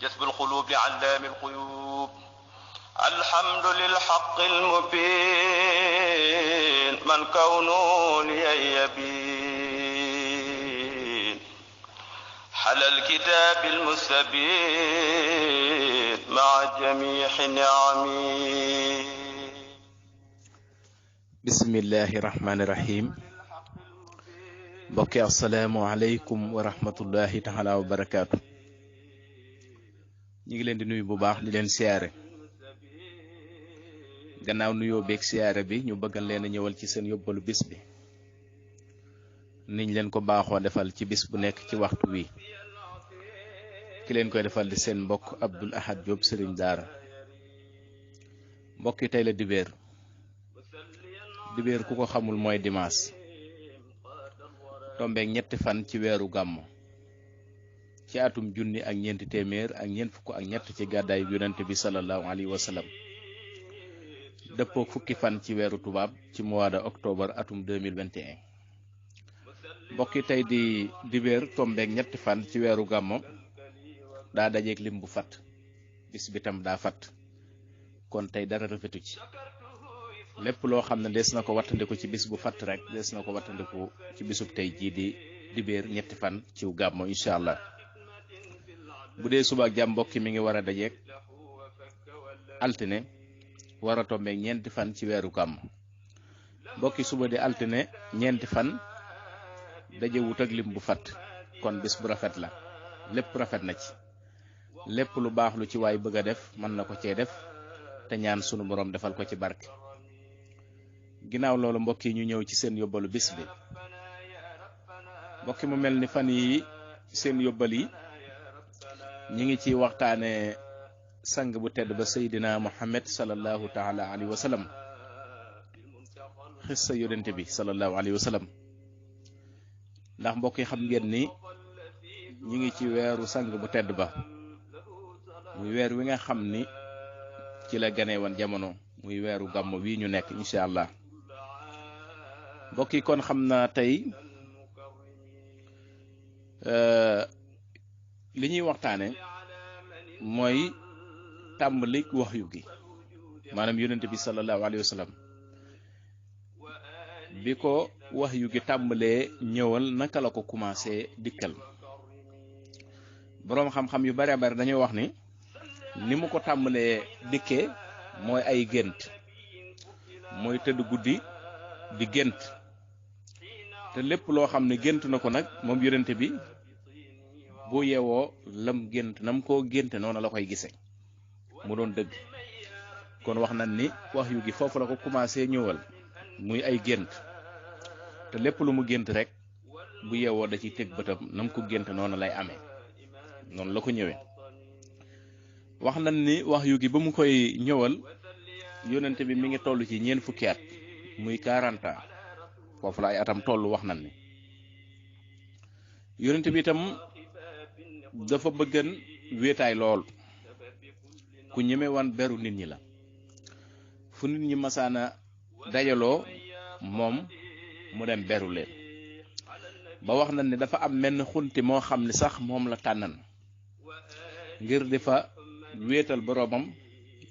جذب القلوب علام الغيوب الحمد للحق المبين من كونه لي يبين على الكتاب المستبين مع جميع نعمه. bismillahi rahmaani rahim. mbokki assalaamu aleykum wa rahmatullahi taala wa barakaatu. ñu ngi leen di nuyu bu baax di leen siyaare. gannaaw nuyoo beeg siyaare bi ñu bëggal leen a ñëwal ci seen yóbbalu bis bi niñ leen ko baaxoo defal ci bis bu nekk ci waxtu wi. ki leen koy defal di seen mbokk Abdoul Ahad Diop sëriñ daara. mbokk yi tey la dibéer ku ko xamul mooy dimanche tombeek ñetti fan ci weeru gàmmu ci atum junni ak ñeenti téeméer ak ñeent fukk ak ñett ci gàddaay yonent bi sallallahu alayhi wa sallam dëppook fukki fan ci weeru tubaab ci mois de octobre atum 2021. mbokk yi tey di dibéer tombeek ñetti fan ci weeru gàmmu daa dajeek lim bu fat bis bi tam daa fat kon tey dara rafetu ci lépp loo xam ne des na ko wattandiku ci bis bu fatt rek des na ko wattandiku ci bisub tey jii di dibéer ñetti fan ciw gàmmu incha allah. bu dee suba ak jàmm mbokki mi ngi war a dajeek altine war a tombeek ñeenti fan ci weeru gàmmu. mbokki suba di altine ñeenti fan daje wut ak lim bu fatt kon bis bu rafet la lépp rafet na ci lépp lu baax lu ci waay bëgg a def mën na ko cee def te ñaan sunu borom defal ko ci barke. ginnaaw loolu mbokk yi ñu ñëw ci seen yóbbalu bis bi. mbokk mu mel ni fan yi seen yóbbal yi ñi ngi ci waxtaane sang bu tedd ba Seydina Muhammad sallallahu taala alayhi wa sallam xissa yonente bi sallallahu alayhi wa sallam ndax mbokk yi xam ngeen ni ñi ngi ci weeru sang bu tedd ba muy weer wi nga xam ni ci la gane woon jamono muy weeru gàmmu wi ñu nekk incha allah. mbokk yi kon xam naa tey li ñuy waxtaane mooy tàmbalik waxyu gi maanaam yonent bi sallallahu alayhi wa sallam bi ko waxyu gi tàmbalee ñëwal naka la ko commencé dikkal. boroom xam-xam yu bare bare dañuy wax ni mu ko tàmbalee dikkee mooy ay gént mooy tëdd guddi di gént te lépp loo xam ne gént na ko nag moom yonent bi bu yeewoo lam gént nam koo génte noonu la koy gise mu doon dëgg. kon wax nañ ni wax yu gi foofu la ko commencé ñëwal muy ay gént te lépp lu mu gént rek bu yeewoo da ci teg bëtam nam ko gént noonu lay amee noonu la ko ñëwee. wax nañ ni wax yu gi ba mu koy ñëwal yonent bi mi ngi toll ci ñeent fukki at muy 40 ans foofu la ay atam toll. wax nañ ni yonent bi itam dafa bëggan wéetaay lool ku ñeme wan beru nit ñi la fu nit ñi masaana dajaloo moom mu dem beru leen ba wax nañ ni dafa am menn xunti moo xam ni sax moom la tànnan ngir di fa wéetal boroomam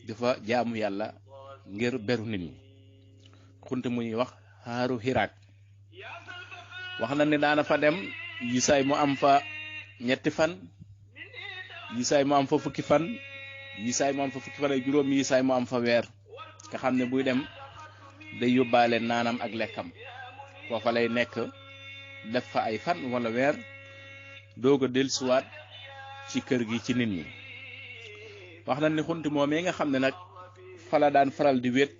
di fa jaamu yàlla ngir beru nit ñi xunti mu ñuy wax xaaru xiraak. wax na ni daana fa dem yisaay mu am fa ñetti fan yisaay mu am fa fukki fan yisaay mu am fa fukki fan ak juróom yisaay mu am fa weer nga xam ne buy dem day yóbbaale naanam ak lekkam foofa lay nekk def fa ay fan wala weer doog a dellusiwaat ci kër gi ci nit ñi. wax na ni xunti moom yi nga xam ne nag fa la daan faral di wét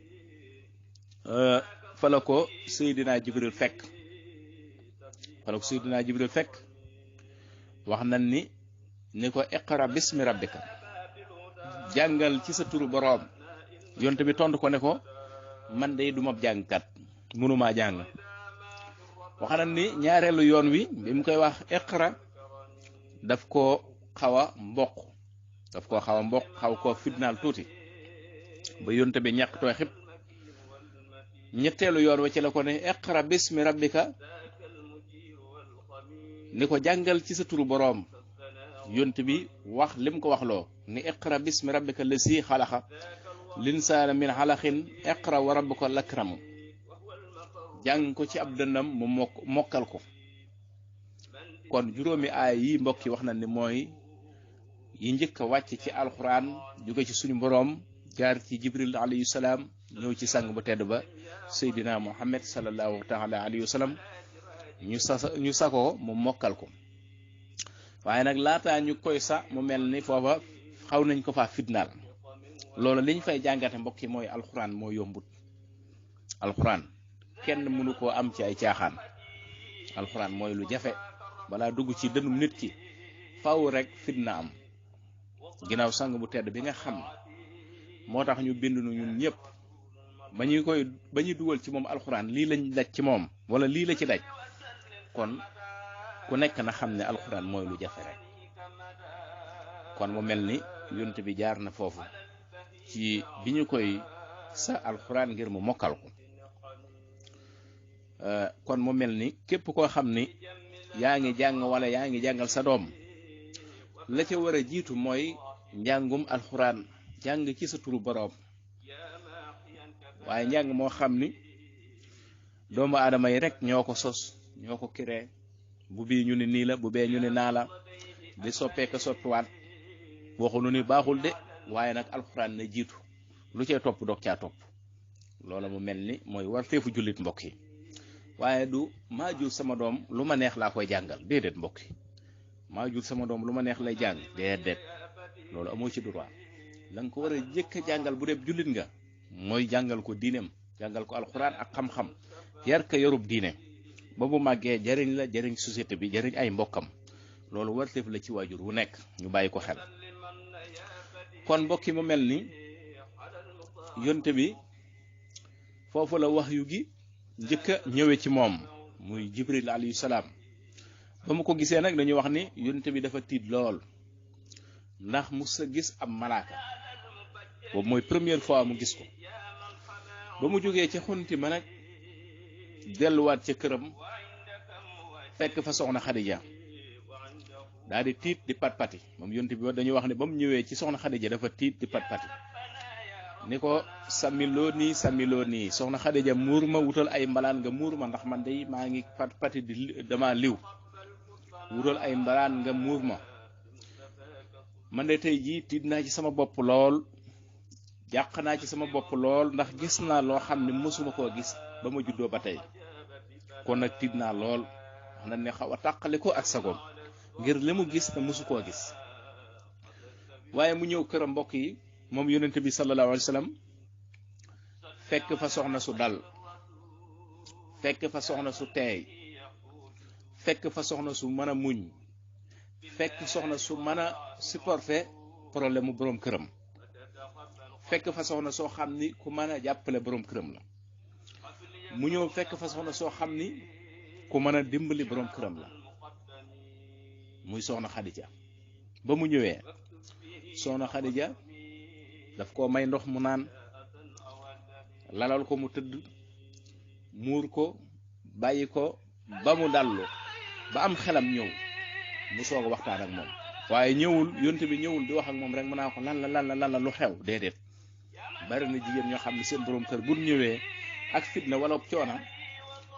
fa la ko Seydina Jibril fekk wax nañ ni ko iqra bismi rabbika jàngal ci sa turu boroom. yonte bi tontu ko ne ko man de duma jàngkat mënumaa jàng. wax nañ ni ñaareelu yoon wi bi mu koy wax iqra daf koo xaw a mboq xaw koo fitnaal tuuti ba yonte bi ñàkk tooy xib. ñetteelu yoon wa ci la ko ne iqra bismi rabbika ni ko jàngal ci sa turu boroom yont bi wax lim ko wax loo ni iqra bismi rabbika lasi xalaqa linsaana min xalaqin iqra wa rabbuka lakramu jàng ko ci ab dënnam mu mokkal ko. kon juróomi aay yi mbokk yi wax na ni mooy yi njëkk a wàcc ci alxuraan jóge ci suñu boroom jaar ci jibril alayhi salaam ñëw ci sang bu tedd ba seydina muhammad sallallahu taala alayhi wa sallam ñu sakoo mu mokkal ko. waaye nag laataa ñu koy sa mu mel ni foofa xaw nañ ko faa fitnaal. loolu liñ fay jàngate mbokk yi mooy alxuraan moo yombut. alxuraan kenn mënu koo am ci ay caaxaan. alxuraan mooy lu jafe balaa dugg ci dënum nit ki faw rek fitna am. ginnaaw sang bu tedd bi nga xam moo tax ñu bind nu ñun ñëpp ba ñuy dugal ci moom alxuraan lii lañ daj ci moom wala lii la ci daj. kon ku nekk na xam ne alxuraan mooy lu jafe rek. kon mu mel ni yonent bi jaar na foofu ci bi ñu koy sa alxuraan ngir mu mokkal ko. kon mu mel ni képp koo xam ni yaa ngi jàng wala yaa ngi jàngal sa doom la ca war a jiitu mooy njàngum alxuraan jàng ci sa turu boroom. waaye njàng moo xam ni doomu aadama yi rek ñoo ko sos ñoo ko kiree bu bii ñu ne nii la bu bee ñu ne naa la di soppeeka sottuwaat waxuñu ni baaxul de waaye nag alxuraan na jiitu lu cee topp doog caa topp. loola mu mel ni mooy warteefu jullit mbokk yi. waaye du maa jur sama doom lu ma neex laa koy jàngal déedéet mbokk yi. maa jur sama doom lu ma neex lay jàng déedéet loolu amoo ci droit. la nga ko war a jëkk a jàngal bu dee jullit nga mooy jàngal ko diineem jàngal ko alxuraan ak xam-xam yar ka yarub diine ba bu màggee jariñ la jariñ société bi jariñ ay mbokkam. loolu warteef la ci waajur wu nekk ñu bàyyi ko xel. kon mbokk yi mu mel ni yonte bi foofu la wax yu gi njëkk a ñëwee ci moom muy jibril alayhi salaam. ba mu ko gisee nag dañuy wax ni yonte bi dafa tiit lool ndax mu sa gis ab malaaka boobu mooy première fois mu gis ko. ba mu jógee ca xunti ma nag delluwaat ca këram fekk fa soxna Xadija daal di tiit di pat-pati moom yonte bi dañuy wax ne ba mu ñëwee ci soxna Xadija dafa tiit di pat-pati ni ko samiloo nii soxna Xadija muur ma wutal ay mbalaan nga muur ma ndax man day maa ngi pat-pati di dama liw wutal ay mbalaan nga muur ma. man de tey jii tiit naa ci sama bopp lool jàq naa ci sama bopp lool ndax gis naa loo xam ne mësuma koo gis ba ma juddoo ba tey. kon nag tiit naa lool wax na ne xaw a tàqale ko ak sagoom ngir li mu gis te mësu koo gis. waaye mu ñëw këram mbokk yi moom yonente bi sallallahu alayhi wa sallam fekk fa soxna su dal fekk fa soxna su teey fekk fa soxna su mën a muñ fekk soxna su mën a supporter problème mu boroom këram fekk fa soxna soo xam ni ku mën a jàppale boroom këram la. mu ñëw fekk fa soxna soo xam ni ku mën a dimbali boroom këram la muy soxna Xadija. ba mu ñëwee soxna Xadija daf koo may ndox mu naan lalal ko mu tëdd muur ko bàyyi ko ba mu dallu ba am xelam ñëw mu soog a waxtaan ak moom. waaye ñëwul yonte bi ñëwul di wax ak moom rek mu naa ko lan la lu xew déedéet. bari na jigéen ñoo xam ne seen boroom kër bu ñëwee ak fitna wala coona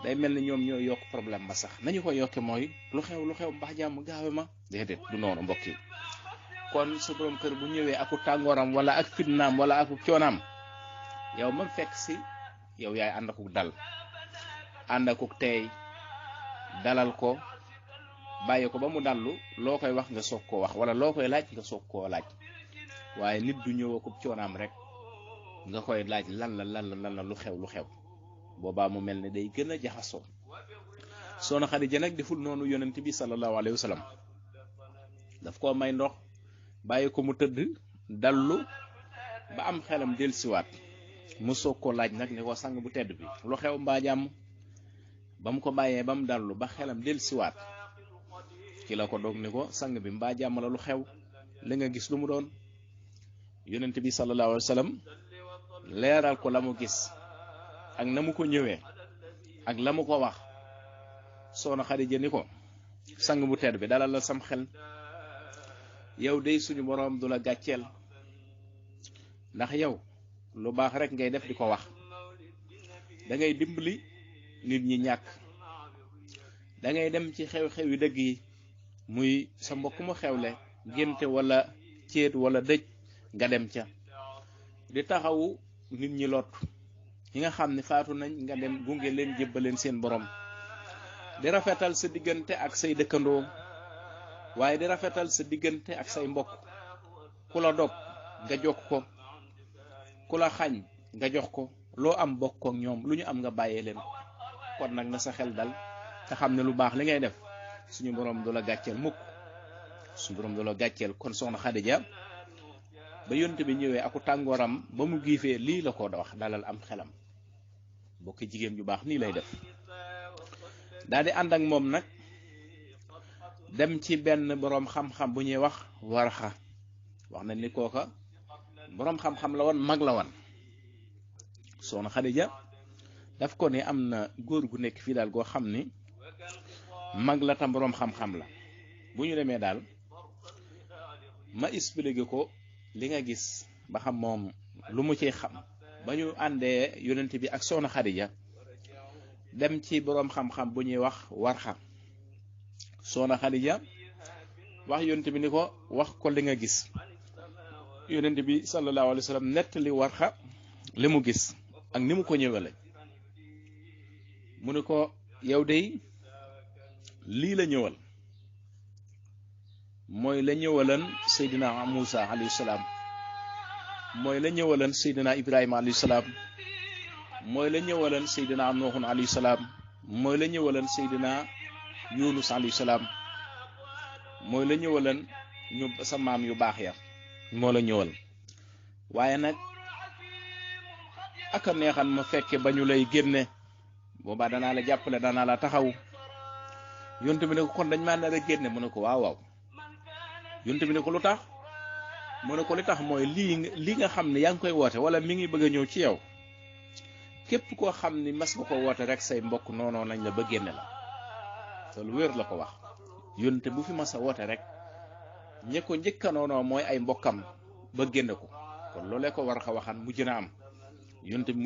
day mel ni ñoom ñoo yokk problème ba sax nañu ko yokke mooy lu xew mbaax jàmm gaawe ma déedéet du noonu mbokk yi. kon sa boroom kër bu ñëwee aku tàngooram wala ak fitnaam wala aku coonaam yow man fekk si yow yaay ànd akuk dal ànd akuk teey dalal ko bàyyi ko ba mu dallu loo koy wax nga soog koo wax wala loo koy laaj nga soog koo laaj. waaye nit du ñëw akuk coonaam rek nga koy laaj lan la lu xew boobaa mu mel ne day gën a jaxasoo. soxna Xadija nag deful noonu yonent bi sallallahu alayhi wa sallam daf koo may ndox bàyyi ko mu tëdd dallu ba am xelam dellusiwaat mu soog koo laaj nag ni ko sang bu tedd bi lu xew mbaa jàmm. ba mu ko bàyyee ba mu dallu ba xelam dellusiwaat ci la ko doog ni ko sang bi mbaa jàmm la lu xew li nga gis lu mu doon. yonent bi sallallahu alayhi wa sallam leeral ko la mu gis ak na mu ko ñëwee ak la mu ko wax. soxna Xadija ni ko sang bu tedd bi dalal la sam xel yow day suñu borom du la gàcceel ndax yow lu baax rek ngay def di ko wax da ngay dimbali nit ñi ñàkk da ngay dem ci xew-xew yu dëgg yi muy sa mbokk mu xewle ngénte wala céet wala dëj nga dem ca di taxawu nit ñi lot ñi nga xam ne faatu nañ nga dem gunge leen jébbaleen seen borom di rafetal sa diggante ak say dëkkandoo waaye di rafetal sa diggante ak say mbokk ku la dog nga jox ko ku la xañ nga jox ko loo am bokk ak ñoom lu ñu am nga bàyyee leen ko kon nag na sa xel dal te xam ne lu baax li ngay def suñu borom du la gàcceel mukk suñu borom du la gàcceel kon soxna Xadija ba yonte bi ñëwee aku tàngooram ba mu giifee lii la ko wax dalal am xelam bokki jigéen ju baax nii lay def daal di ànd ak moom nag dem ci benn boroom xam-xam bu ñuy wax Warxa wax nañ ni kooka boroom xam-xam la woon mag la woon soxna Xadija daf ko ne am na góor gu nekk fii daal goo xam ni mag la tam boroom xam-xam la bu ñu demee daal ma expliqué ko li nga gis ba xam moom lu mu ciy xam ba ñu àndee yonent bi ak soxna Xadija dem ci boroom xam-xam bu ñuy wax Warxa soxna Xadija wax yonent bi ni ko wax ko li nga gis yonent bi sallallahu alayhi wa sallam nettali Warxa li mu gis ak ni mu ko ñëwale mu ne ko yow de lii la ñëwal mooy la ñëwalan Seydina Muusa alayhi salaam mooy la ñëwalan Seydina Ibrahima alayhi salaam mooy la ñëwalan Seydina Nuuhun alayhi salaam mooy la ñëwalan Seydina Yunus alayhi salaam mooy la ñëwalan ñu sa maam yu baax ya moo la ñëwal waaye nag aka neexan ma fekke ba ñu lay génne boobaa danaa la jàppale danaa la taxaw yonte bi ne ko kon dañ maa nar a génne mu ne ko waaw waaw yonte bi ne ko lu tax mu ne ko li tax mooy lii nga xam ne yaa ngi koy woote wala mi ngi bëgg a ñëw ci yow képp koo xam ni mas nga ko woote rek say mbokk noonoo nañ la ba génne la te lu wér la ko wax yonte bu fi mas a woote rek ñi ko njëkka noonoo mooy ay mbokkam ba génne ko kon loolee ko war a waxaan mujj na am yonte bi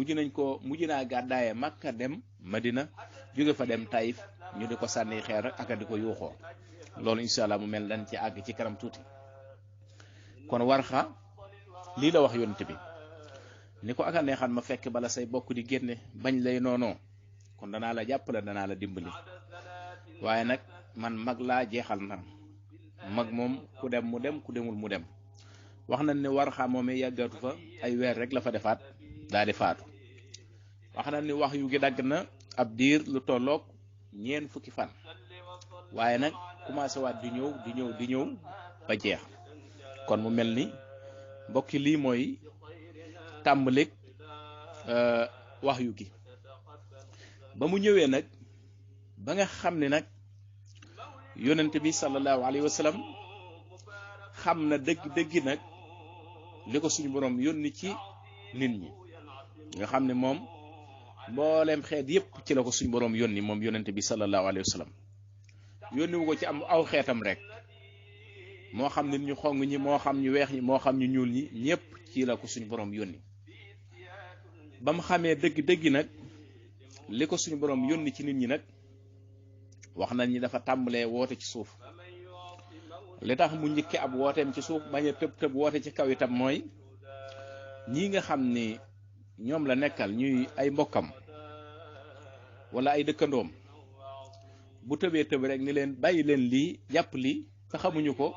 mujj naa gàddaaye Makka dem Madina jóge fa dem Taïf ñu di ko sànni xeer ak di ko yuuxoo loolu incha allah mu mel dañ ci àgg ci kanam tuuti kon Warxa lii la wax yonte bi ni ko aka neexan ma fekk bala say bokk di génne bañ lay noonoo kon danaa la jàppale danaa la dimbali waaye nag man mag laa jeexal na mag moom ku dem mu dem ku demul mu dem wax nañ ne Warxa moom yàggatu fa ay weer rek la fa defaat daal di faatu wax nañ ni wax yu gi dagg na ab diir lu tolloog ñeent fukki fan waaye nag commencé waat di ñëw ba jeex kon mu mel ni mbokki lii mooy tàmbalik wax yu gi ba mu ñëwee nag ba nga xam ne nag yonent bi sallallahu alayhi wa sallam xam na dëgg nag li ko suñu borom yónni ci nit ñi nga xam ne moom mbooleem xeet yépp ci la ko suñu borom yónni moom yonent bi sallallahu alayhi wa sallam yónni wu ko ci am aw xeetam rek moo xam nit ñu xong ñi moo xam ñu weex ñi moo xam ñu ñuul ñi ñépp ci la ko suñu borom yónni ba mu xamee dëgg nag li ko suñu borom yónni ci nit ñi nag wax nañ ni dafa tàmbalee woote ci suuf li tax mu njëkke ab wooteem ci suuf bañ a tëb woote ci kaw itam mooy ñii nga xam ni ñoom la nekkal ñuy ay mbokkam wala ay dëkkandoom bu tëbee tëb rek ni leen bàyyi leen lii jàpp lii te xamuñu ko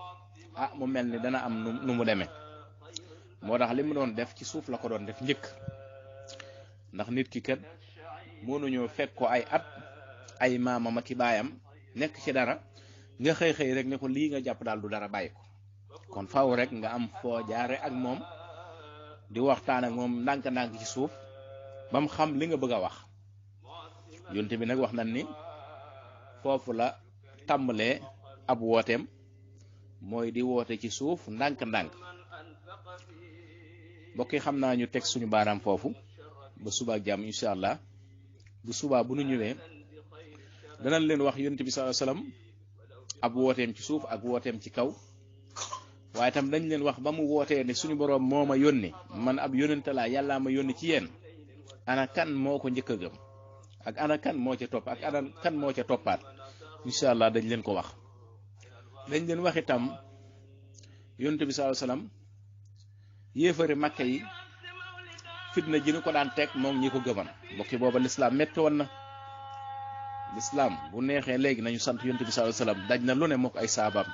mu mel ni dana am nu mu demee moo tax li mu doon def ci suuf la ko doon def njëkk ndax nit ki kat mënuñoo fekk ko ay at ay maamam ak i baayam nekk ci dara nga xëy rek ne ko lii nga jàpp daal du dara bàyyi ko kon faaw rek nga am foo jaare ak moom di waxtaan ak moom ndànk-ndànk ci suuf ba mu xam li nga bëgg a wax yonte bi nag wax nañ ni foofu la tàmbalee ab wooteem mooy di woote ci suuf ndànk-ndànk mbokk yi xam naa ñu teg suñu baaraam foofu ba suba ak jàmm incha allah bu subaa bu nu ñëwee danañ leen wax yonent bi sallallahu alayhi wasallam ab wooteem ci suuf ak wooteem ci kaw waaye tam dañ leen wax ba mu wootee ne suñu boroom moo ma yónni man ab yónnente laa yàllaa ma yónni ci yéen ana kan moo ko njëkk a gëm ak ana kan moo ca topp ak ana kan moo ca toppaat incha allah dañ leen ko wax. dañ leen wax itam yónnente bi sallallahu alayhi wasallam yéefari Makka yi fitna ji ñu ko daan teg moom ñi ko gëman mbokki booba lislaam metti woon na. lislaam bu neexee léegi nañu sant yónnente bi sallallahu alayhi wasallam daj na lu ne mook ay saabaam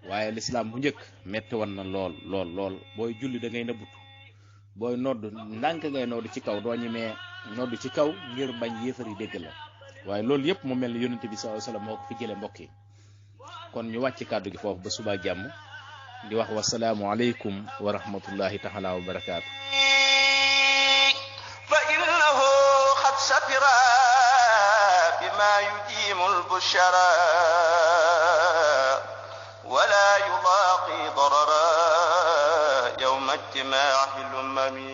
waaye lislaam bu njëkk metti woon na lool booy julli da ngay nëbbutu booy nodd ndànk ngay nodd ci kaw doo ñemee nodd ci kaw ngir bañ yéefar yi dégg la waaye loolu yëpp mu mel ni yónnente bi sallallahu alayhi wasallam moo ko fi jële mbokk yi kon ñu wàcc kàddu gi foofu ba suba jàmm di wax wasalaamu aleykum wa rahmatullahi taala wa barakaatu fa innahu qad safira bima yudimu albushara wala yulaaqi darara yawma ijtimaa'i al-umami